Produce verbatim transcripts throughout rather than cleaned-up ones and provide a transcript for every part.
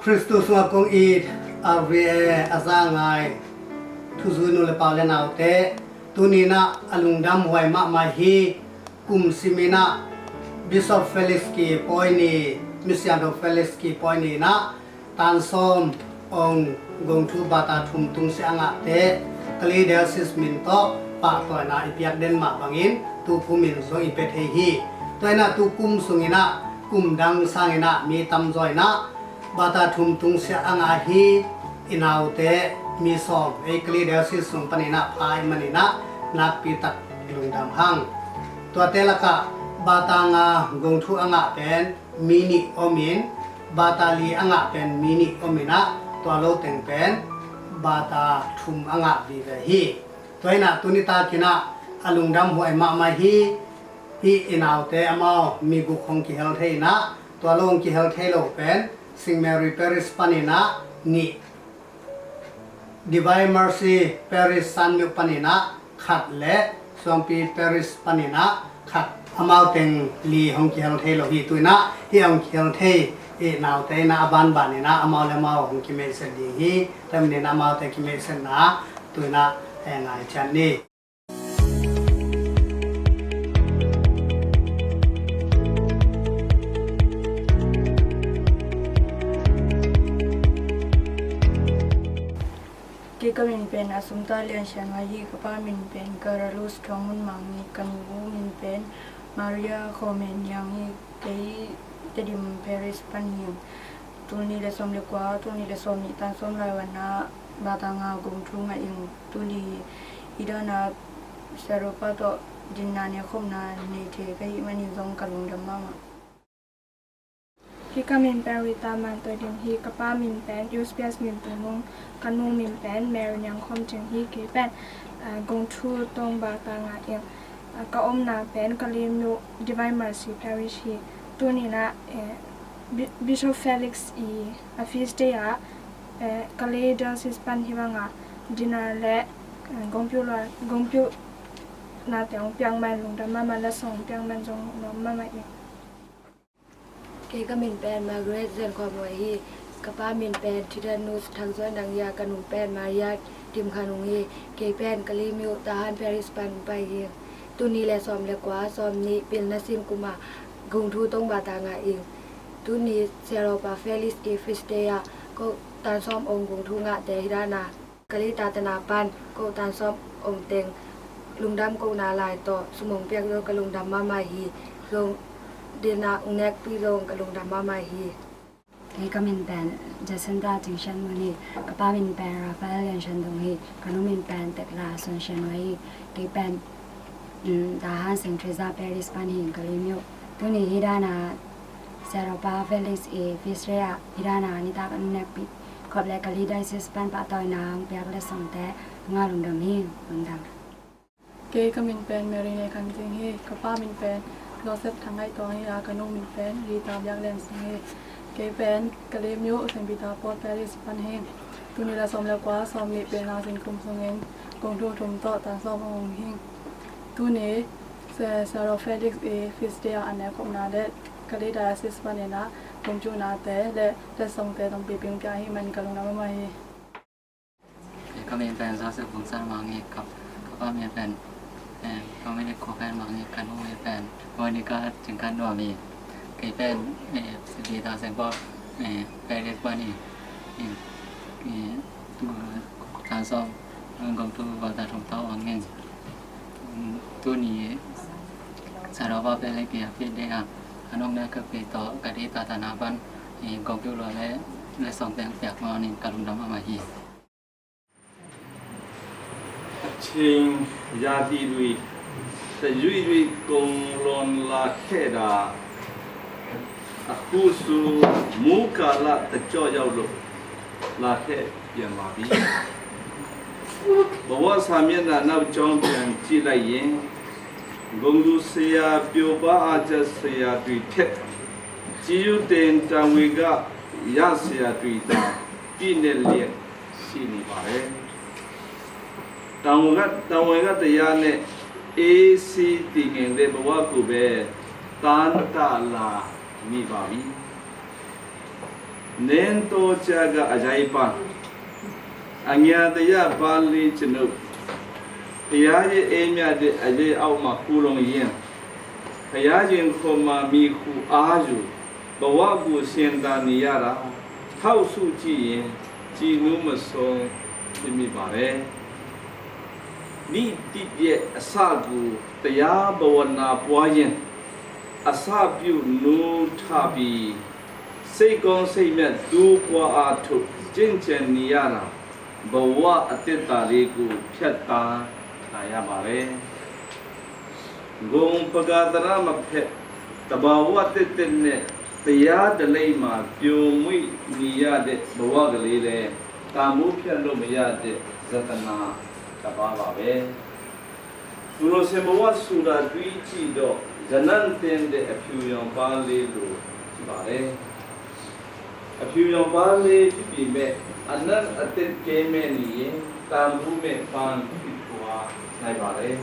Khristu sungah kong it R V A a za ngai thuzui nu le pa le naute, tuni-in ah a lungdam huai mahmah hi. Kum simin ah Bishop Felix Kipawini, Misiangtho Felix Kipawini in ah tan sawm ong gong thu bata thum tungsiah a ngahte Kalay Diocese min tawh pahtawina i piak den mah bangin tu kumin zong i pia thei hi. Tua in ah tu kum sungin ah kum dang sangin ah mi tamzaw in ah bata thum tungsiah a ngah hi. I naute mi sawm ei Kalay Diocese sung panin ah pha ahih manin ah nakpi tak lungdam hang. Tuate lakah bata nga gong thu a ngah pen mi nih om in, bata li a ngah pen mi nih om in ah, tua lo teng pen bata thum a ngah vive hi. Tua in ah tuni takin ah a lungdam huai mahmah hi. Hih i naute amau mi guk hong kihel thei in ah, tua lo hong kihel thei lo pen Saint Mary Parish panin ah nih, Divine Mercy Parish Sanmyo panin ah khat le Suangpi Parish panin ah khat, amau teng li hong kihel thei lo hi. Tu-in ah hih hong kihel thei i naute in ah a banban in ah amau le amau hong kimeihset ding hi. Tua manin ah amaute kimeihsetna tu-in ah eh, ngai ciat ni. Kei ka min pen Assumpta Liansianghwa hi, ka pa min pen Carlos Thongmun Mang hi, ka nu min pen Maria Khomen Niang hi, kei Tedim Parish pan hi. Tul nih le sawm le kua, tul nih le sawm nih tan sawm lai wan ah bata nga gong thu ngah ing. Tul nih hi dan ah Saropa tawh dinna nekhopna nei thei ka hih manin zong ka lungdam mahmah. Hi ka min pen Rita Mang Toi Ding hi, ka pa min pen Eusebius Min Tung Lung, ka nu min pen Mary Niang Khom Cing hi, kei pen, ah, gong thu tawng bata ngah ing. Ah, ka omna pen Kalay Myo Divine Mercy Parish hi. Tuni-in ah, eh, Bi-, Bishop Felix i a feast day ah, eh, Kalay Diocese pan hih bangah dinner le, eh, gongpiu lua, gongpiu nate hong piak man lungdam mahmah, letsong hong piak man zong nuam mahmah ing. Kei ka min pen Margaret Zen Khua Muai hi. Ka pa min pen Tidanus Thang Zuan Nang hi a, ka nu pen Maria Tim Khan Ung hi. Kei pen Kalay Myo Tahan Parish pan pai hi. Tul nih le sawm le kua, sawm nih pilna sin kum ah gong thu tawng bata ngah ing. Tul nih Saropa Felix i feast day ah ko tan sawm ong gong thu ngahte hi dan ah Kalay Tatana pan ko tan sawm ong teng lungdam kohna lai tawh sum ong piak zong ka lungdam mahmah hi. Zong dinna ong nekpi zong ka lungdam mahmah hi. Kei ka min pen Jacinta Ting Sian Mun hi. Ka pa min pen Rafael Lian Sian Dong hi. Ka nu min pen Tekla Sun Sian Wai hi. Kei pen, mm, Tahan Saint Teresa Parish pan hi, Kalay Myo. Tuni hi dan ah Saropa Felix i feast day ah hi dan ah nitak a nekpi khop le Kalay Diocese pan pahtawina hong piak letsongte ngah lungdam hi. Lungdam. Kei ka min pen Mary Nei Khan Cing hi. Ka pa min pen Joseph Thang Ngai Tuang hi a, ka nu min pen Rita Biak Lian Sing hi. Kei pen Kalay Myo Saint Peter Paul Parish pan hi. Tul nih le sawm le kua, sawm nih pilna sin kum sungin gong thu thum tawh tan sawm ong hi. Tul nih Sa-, Saropa Felix i feast day ah a nekhopna le Kalay Diocese panin ah gongpiunate le letsongte tampi pia ahih man ka lungdam mahmah hi. Ka min pen Joseph Vung San Mang hi. Ka, ka pa min pen, eh, Dominic Kho Khan Mang hi. Ka nu min pen Monica Cing Khan Nuam hi. Kei pen, eh, Saint Peter Saint Paul, eh, Parish pan hi. Eh, eh, tan sawm, eh, gong thu bata thum tawh ong hi. Mm, tuni Saropa Parish i feast day ah a nong nekpi tawh Kalay Tatana pan, eh, gongpiu lua le letsongte piak manin ka lungdam mahmah hi. အချိန်ရာသီတွေ တရွေ့ရွေ့ကုန်လွန်လာခဲ့တာ အခုဆို မိုးကာလတစ်ကျော့ရောက်လို့ လာခဲ့ပြန်ပါပြီ။ ဘဝစာမျက်နှာနောက်ကြောင်းပြန်ကြည့်လိုက်ရင် ဂုဏ်သူဆရာပျော်ပါးအားကျဆရာတွေထက် ကျေးဇူးတင်တာဝန်ကရဆရာတွေသာ ပြည့်နှက်လျက်ရှိနေပါတယ်။ တာဝန်က-၊ တာဝန်ကတရားနဲ့ အေးဆေးတည်ငြိမ်တဲ့ဘဝကိုပဲ တမ်းတလာမိပါပြီ။ နင်းသောကျားကအရိုက်ပါ အညံသမျှပါလေကျွန်ုပ် ဘုရားရဲ့ အဲမျှတဲ့ အရိပ်အောက်မှာ ခိုလှုံရင် ဘုရားရင်ခုံမှာ မှီခိုအားယူ ဘဝကို ရှင်သန်နေရတာ ထောက်ရှုကြည့်ရင် ကြည်နူးမဆုံး ဖြစ်မိပါတယ်။ နေ့တစ်ရက်အစကို တရားဘာဝနာပွားရင် အစပြုနူးထပြီး စိတ်ကောင်းစိတ်မြတ် တိုးပွားအားထုတ် ကျင့်ကြံနေရတာ ဘဝအသက်တာလေးကို ဖြတ်သန်းလာရပါတယ်။ ဂုဏ်ပဂါသရမဖက် သဘာဝသက်သက်နဲ့ တရားဓလေ့မှာ ပျော်မွေ့နေရတဲ့ ဘဝကလေးလည်း တန်ဖိုးဖြတ်လို့မရတဲ့ ရတနာတစ်ပါးပါပဲ။ သူတော်စင်ဘဝဆိုတာ တွေးကြည့်တော့ ရနံ့သင့်တဲ့ အဖြူရောင်ပါလေးလို ဖြစ်ပါတယ်။ အဖြူရောင်ပါလေး ဖြစ်ပေမဲ့ အနံ့အသင့် ကဲမဲ့နေရင် တန်ဖိုးမဲ့ပန်း ဖြစ်သွားနိုင်ပါတယ်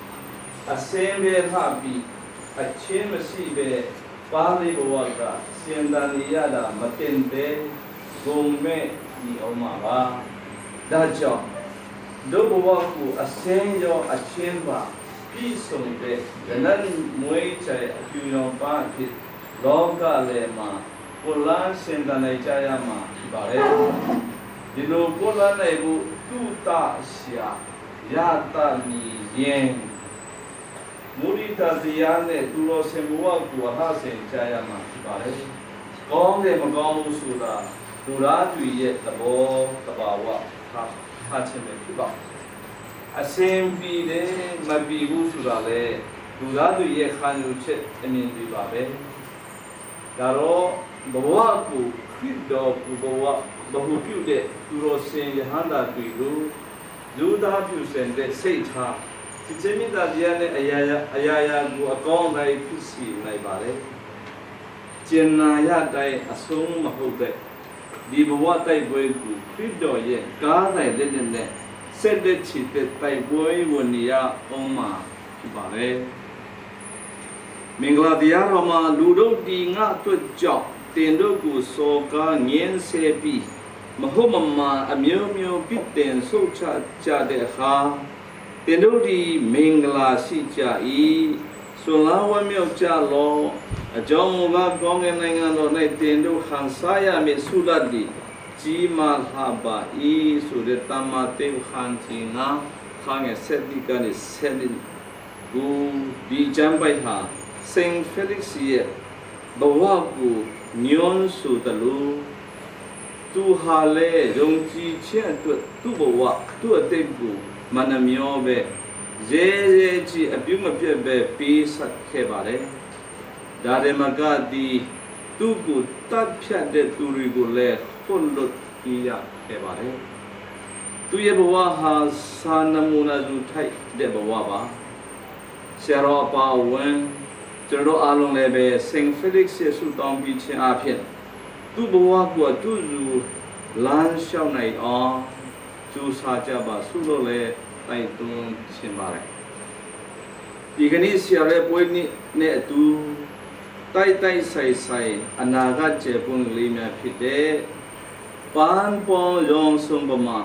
။ အဆင်းပဲလှပြီး အချင်းမရှိပဲ ပါလေးဘဝက ရှင်သန်နေရတာ မသင့်ပဲ ဂုဏ်မဲ့နေအောင်မှာပါ။ ဒါကြောင့် တို့ဘဝကို အဆင်းရော အချင်းပါ ပြည့်စုံတဲ့ ရနံ့မွေးချေ အဖြူရောင်ပန်းအဖြစ် လောကလယ်မှာ ပွင့်လန်းရှင်သန်နိုင်ကြရမှာ ဖြစ်ပါတယ်။ ဒီလိုပွင့်လန်းနိုင်ဖို့ သုတဆရာ ရသနေရင် မုဒိတာတရားနဲ့ သူတော်စင်ဘဝကို အလှဆင်ကြရမှာ ဖြစ်ပါတယ်။ ကောင်းတယ် မကောင်းဘူးဆိုတာ လူသားတွေရဲ့ သဘောသဘာဝ ထားထားခြင်းပဲ ဖြစ်ပါတယ်။ အဆင်ပြေတယ် မပြေဘူးဆိုတာလည်း လူသားတွေရဲ့ ခံယူချက် အမြင်တွေပါပဲ။ ဒါတော့ ဘဝကို ခရစ်တော်ကို ဘဝ ဗဟုပြုတဲ့ သူတော်စင် ရဟန္တာတွေလို ရိုးသားဖြူစင်တဲ့ စိတ်ထား၊ ချစ်ခြင်းမေတ္တာတရားနဲ့ အရာရာ အရာရာကို အကောင်းအတိုင်း ဖြစ်စေနိုင်ပါတယ်။ ကျင်နာရတိုင်း အဆုံးမဟုတ်တဲ့ ဒီဘဝတိုက်ပွဲကို ခရစ်တော်ရဲ့ ကားတိုင်လက်နက်နဲ့ ဆက်လက်ချီတက် တိုက်ပွဲဝင်နေရဦးမှာ ဖြစ်ပါတယ်။ မင်္ဂလာတရားတော်မှာ လူတို့သည် ငါ့အတွက်ကြောင့် သင်တို့ကို စော်ကားညှဉ်းဆဲပြီး မဟုတ်မမှန် အမျိုးမျိုး ပြစ်တင်ရှုတ်ချကြတဲ့အခါ သင်တို့သည် မင်္ဂလာရှိကြ၏။ စွန့်စားဝမ်းမြောက်ကြလော့။ အကြောင်းမူကား ကောင်းကင်နိုင်ငံတော်၌ သင်တို့ခံစားရမည့် ဆုလဘ်သည် ကြီးမားလှပါ၏ဆိုတဲ့ တမ္မာသ့ၣ်ဝဟန်ကြီး ငါး ခန်းငယ် ဆယ့်တစ်ကနေ ဆယ့်နှစ်ကို ဒီကျမ်းပိုဒ်ဟာ Saint Felix ရဲ့ ဘဝကို ညွှန်းဆိုသလို သူဟာလည်း ယုံကြည်ခြင်းအတွက် သူ့ဘဝ သူ့အသက်ကို မနှမြောပဲ ရဲရဲကြီး အပြုံးမပြတ်ပဲ ပေးဆပ်ခဲ့ပါတယ်။ ဒါတင်မကသည် သူ့ကို သတ်ဖြတ်တဲ့သူတွေကိုလည်း ခွင့်လွှတ်ပေးရခဲ့ပါတယ်။ သူ့ရဲ့ဘဝဟာ စံနမူနာ ယူထိုက်တဲ့ဘဝပါ။ ဆရာတော်အပါအဝင် ကျွန်တော်တို့အားလုံးလည်းပဲ Saint Felix ရဲ့ ဆုတောင်းပေးခြင်းအားဖြင့် သူ့ဘဝကို အတူယူ လမ်းလျှောက်နိုင်အောင် ကြိုးစားကြပါစို့လို့လည်း တိုက်တွန်းချင်ပါတယ်။ ဒီကနေ့ ဆရာတော်ရဲ့ ပွဲနေ့နဲ့အတူ တိုက်တိုက်ဆိုင်ဆိုင် အနာဂတ်ကျယ်ပွင့်ကလေးများဖြစ်တဲ့ ပန်းပေါင်းရောင်စုံဗမာ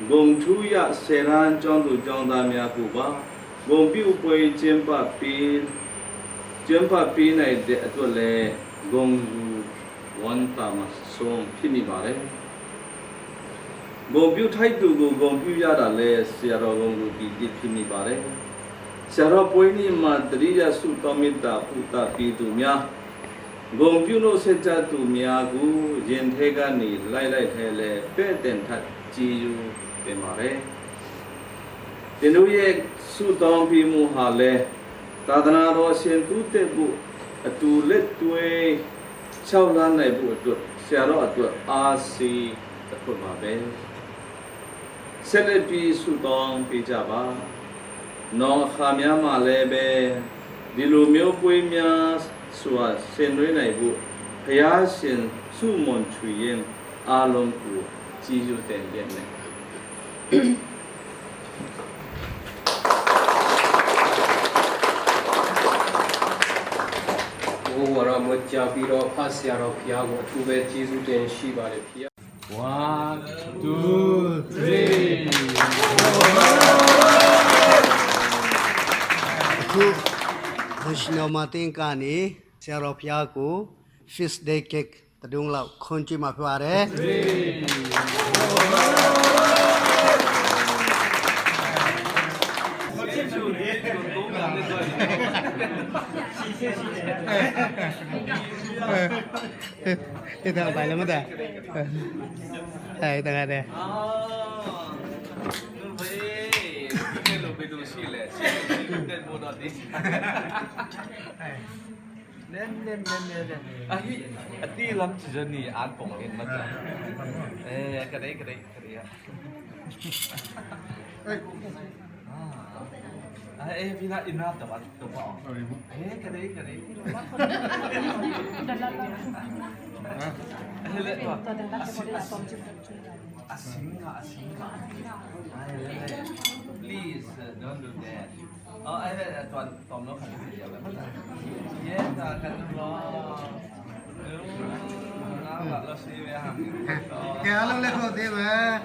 ဂုဏ်ထူးရ ဆယ်တန်းကျောင်းသူကျောင်းသားများကိုပါ ဂုဏ်ပြုပွဲ ကျင်းပပေး ကျင်းပပေးနိုင်တဲ့အတွက်လည်း ဂုဏ်ယူဝမ်းသာဆုံး ဖြစ်မိပါတယ်။ ဂုဏ်ပြုထိုက်သူကို ဂုဏ်ပြုရတာလည်း ဆရာတော်ဂုဏ်ယူသီ ဖြစ်မိပါတယ်။ ဆရာတော်ပွဲနေ့မှာ သတိရဆုတောင်း မေတ္တာပို့သပေးသူများ၊ ဂုဏ်ပြုနှုတ်ဆက်ကြသူများကို ရင်ထဲကနေ လှိုက်လှိုက်လှဲလှဲ ပဲ့တင်ထပ် ကျေးဇူးတင်ပါတယ်။ သင်တို့ရဲ့ ဆုတောင်းပေးမှုဟာလည်း သာသနာတော် ရှင်သူတက်ဖို့ အတူလက်တွဲ လျှောက်လှမ်းနိုင်ဖို့အတွက် ဆရာတော်အတွက် အားစေးတစ်ခုပါပဲ။ ဆက်လက်ပြီး ဆုတောင်းပေးကြပါ။ နောင်အခါများမှာလည်းပဲ ဒီလိုမျိုးပွဲများစွာ ဆင်နွှဲနိုင်ဖို့ ဘုရားရှင် ဆုမွန်ချွေရင်း အားလုံးကို ကျေးဇူးတင်လျက်နဲ့ ကို ဝါဒ အမွေးကြားပြီးတော့ ဖတ်ဆရာတော်ဘုရားကို အထူးပဲကျေးဇူးတင်ရှိပါတယ် ဘုရား။ One, two, three. အခု National Martin ကနေ ဆရာတော်ဘုရားကို Feast Day Cake တစ်ဒုံးလောက် ခွင့်ပြုမှာဖြစ်ပါတယ်။ Three. အဲ အဲ အဲ တခါတည်း။ အာ ဘယ်လို ဘယ်လိုရှိလဲ။ ရှိတယ်မို့တော့ဒီ။ နဲနဲနဲနဲနဲ။ အဟိ အတိလမ်းချီဇနီး အန်ပုံအင်မတန်။ အဲ ကလေး ကလေး ကလေး။ အဲ အဲ ဖီလာ အင်နာတဝတ်တဝတ်။ အဲ ကလေး ကလေး။ အဲ လဲ့ အစင်က အစင်က။ အဲ လဲ့ လဲ့။ Please, uh, don't do that. อ๋อ ไอ้เนี่ย ตอน ตอนนกขันเดียวกัน เย้ ตากันรอ เออ น่ารัก เราซื้อไว้ห่าง ကဲ အားလုံးလက်ခုပ်သေးမယ်။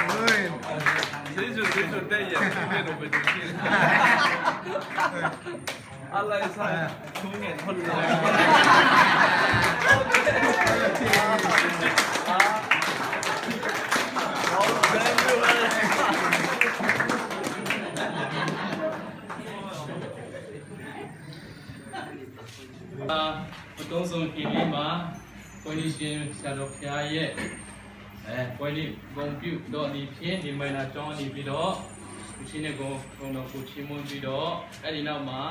ဟိုး ကျေးဇူး ကျေးဇူးတင်ရဲ့ ကျေးဇူးတင်ရဲ့။ อะไรสัก ทุงเงินคนเดียว ပတုံးစုံကီလီမှာ ပွဲနေ့ရှင်ဆရာတော်ဘုရားရဲ့ အဲ ပွဲနေ့ဂုဏ်ပြုတော်အနေဖြင့် ဒီမင်္ဂလာကျောင်းကနေပြီးတော့ ကိုချီးနဲ့ဂုဏ် ဂုဏ်တော်ကိုချီးမွမ်းပြီးတော့ အဲ့ဒီနောက်မှာ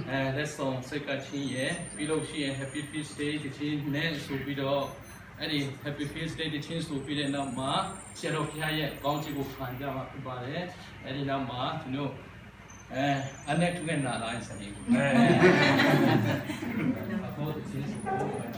အဲ လက်ဆောင်ဆက်ကပ်ခြင်းရယ် ပြီးလို့ရှိရင် Happy Feast Day တခြင်းနဲ့ဆိုပြီးတော့ အဲ့ဒီ Happy Feast Day တခြင်းဆိုပြီးတဲ့နောက်မှာ ဆရာတော်ဘုရားရဲ့ကောင်းချီးကိုခံကြမှာဖြစ်ပါတယ်။ အဲ့ဒီနောက်မှာ ကျွန်တော် အဲ အနက်ထူးနဲ့နာလာရင်စနေ။ အဲ အဖို့တခြင်းဆိုပြီးတော့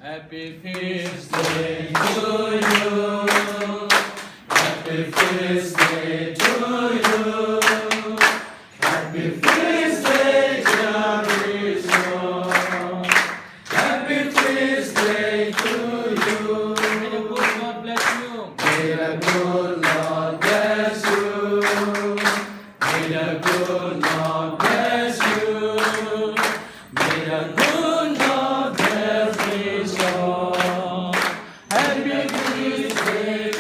Happy Feast Day to you. Happy Feast Day to you. Happy Feast Day, dear Christmas. Happy Feast Day to you. May the good Lord bless you. May the good Lord bless you. May the good Lord bless you. May the good Lord bless you all. Happy Feast Day to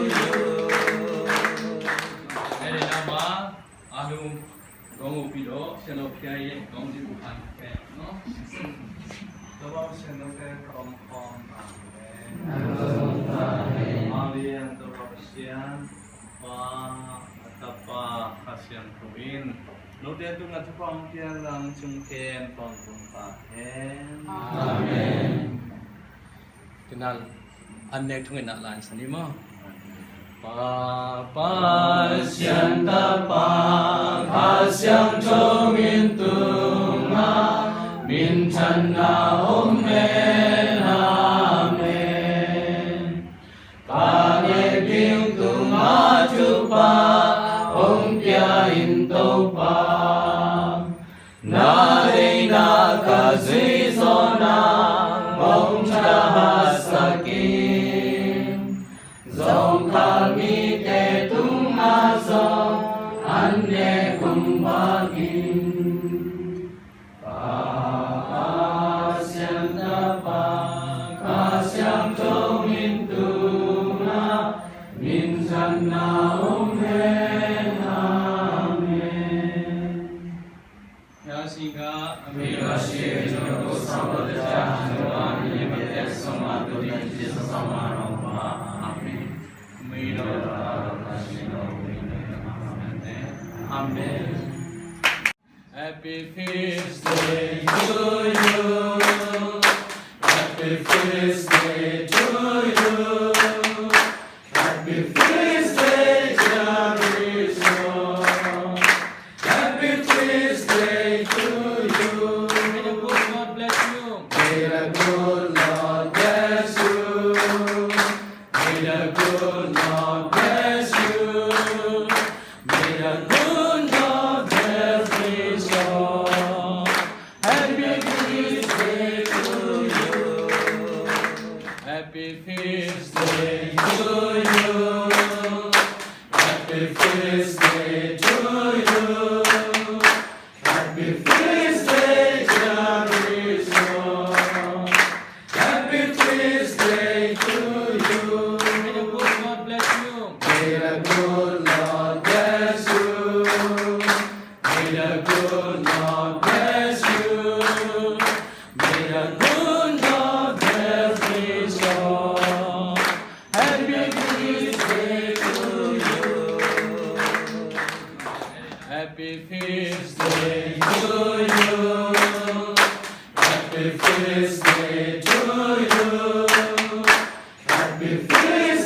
you. အဲ့ဒီနောက်မှာ အားလုံး ခေါင်းငုံပြီးတော့ ဆရာတော်ဘုရားရဲ့ ခေါင်းစဉ်ကို ဖတ်မယ်နော်။ တော်ဘုရားရှင်တို့ရဲ့ ကောင်းကောင်းပါပဲ။ အာလီယံ တော်ဘုရားရှင် ပါ အတပါ ခါဆံသူင် လို့တဲ့ သူငါတပောင်းပြလန်း ကျုံကဲန် ပေါင်းစုံပါဟဲ။ အာမင်။ Ngal an nek thungen ah la-in sa ni maw? Pa, Pa, Siangtho Pa, Kha Siangtho min tungah minthanna om hen. Amen. Pa nek ding tungah thupha hong pia in Topa, na deihna ka zui zawh nang hong thahatsak in. Zawngkhal mite tungah zong an nek hong vak in. Pa, Pa, Siangtho Pa, Kha Siangtho min tungah minthanna om hen. Amen. Amen. Happy feast day to you. Happy feast day to you. Happy feast day, dear Bishop. Happy feast day to you. May the good Lord bless you. May the good Lord bless you. May the good Lord bless you. May the good Lord bless Bishop. Happy feast day to you. Happy feast day to you. Happy feast day to you. Happy feast day, dear Bishop. Happy feast day to you. May the good Lord bless you. May the good Lord bless you. May the good Lord bless you. May the good Lord bless Bishop. Happy feast day to you. Happy feast day to you. Happy feast day to you. Happy feast